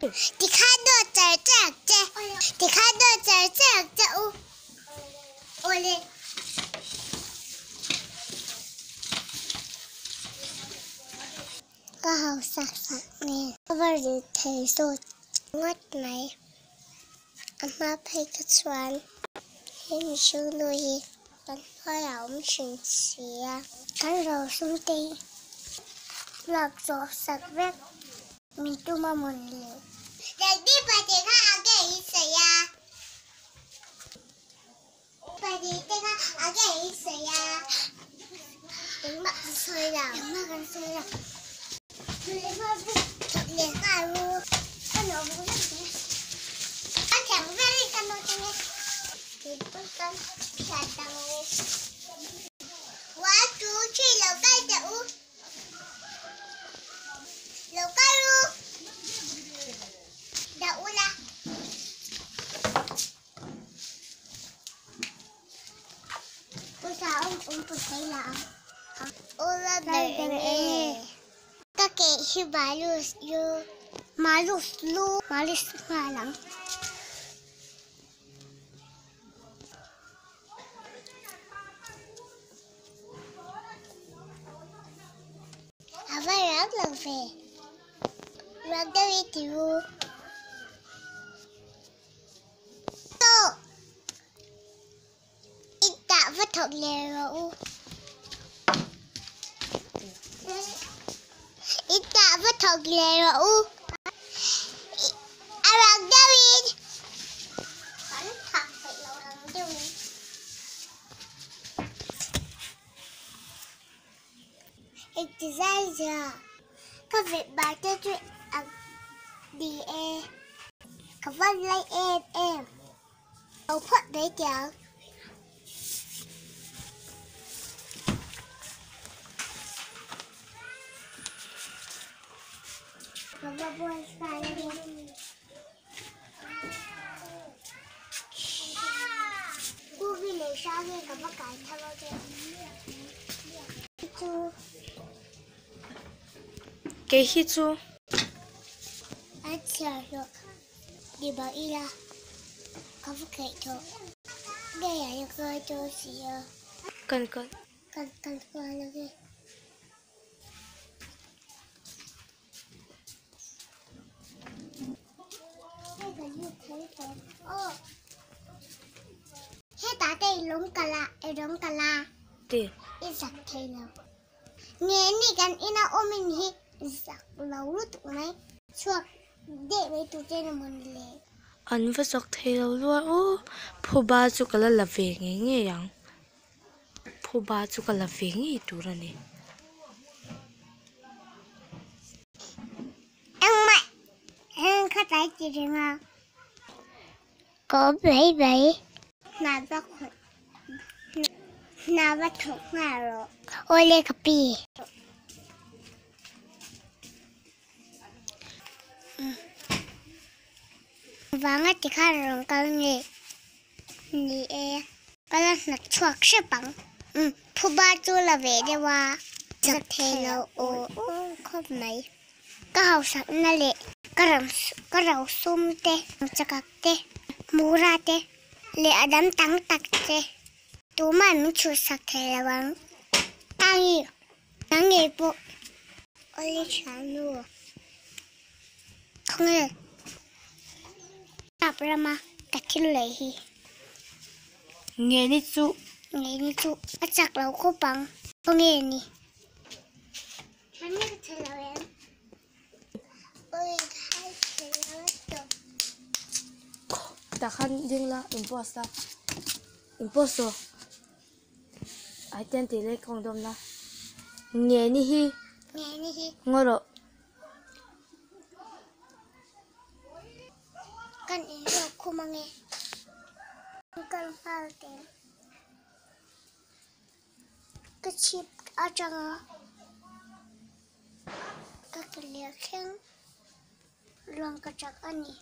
Tikhan dawt char char ang che. Tikhan dawt char char ang che u. Awle. Ka hausak sak nen ka va ri thei zawt ngawt mai. A hma phei ka chuan he mihring nu hi kan hnuaiah a awm thin si a. Kan rosum te hi lak zawh sak vek min tum a mawn le. Rugby pahnih kha a ke in sawi a. Pahnih te kha a ke in sawi a. Engmah kan sawi lo. Engmah kan sawi lo. Thawk leh nghal u. Ka nawh vek vek che. A thiang vel hi ka nawt ange. Keipawh chuan hriat ang u. One, two, three lo kal teh u. Lo kal u. Dah ula. Pawisa awm awm pawisa i la ang. Ula ber e. Ka keh hi malus lu malus lu malis nghal ang. A va rak lo ve. Rak deuh i ti ru. I tah va thawk leh rawh u. I tah va thawk leh rawh u. A rang deuhin kan thah peih lo rang deuhin. Engti zai zia ka veh bar te chu a ni e. Ka van lai em em. Lo phawt mai teh ang. Ka va buai nghal a ni. Kuki leh hrang hi ka va kai thar a che. Chu. Kei hi chu. A chhiar hlawh ni bang ila ka va kheih tawh. Ngei ah hian ka ngai dawn si a. Kan kal. Kan kal nghal ang e. Hetah te i lawng kal a, i lawng kal a. Ti. I zak thei lo. Nge ni kan ina awm in hi zak lo lutuk mai. Chhuak deh mai tur che ni maw ni le. An va zak thei lo luar aw. Phuba chu ka la la ve ngei ngei ang. Phuba chu ka la ve ngei tur a ni. Engmah eng kha tlai ti reng a. Ka awm mai mai. Hna va khawih hna va thawk nghal rawh. Awle ka pi. Vanga tikhan rawn kal nge. Ni e, ka la hnawt chhuak hrep ang. Umm, phuba chu la ve deuh a. Chak thei lo aw aw khawp mai. Ka hausakna leh ka ram ka rosum te, chakak te, mura te leh a dam tam tak te tuma'n min chhuhsak thei lo ang. Tangi, nang ngei pawh. Awle thiannu. Khawnge tap rama ka thil lei hi. Nge ni chu. Nge ni chu a chak lo khawp ang. Khawnge ni. Khawnge ka thei lo em. Ui khai thei lo a tawp. Tah khan ding la in post la in post rawh. Ai ten tih leh kawng dawm la. Nge ni hi. Nge ni hi. Ngaw rawh. Kan in rawk khum ange. Kal nghal teh. Ka chhip atanga ka ke leh thleng ruang ka chak a ni.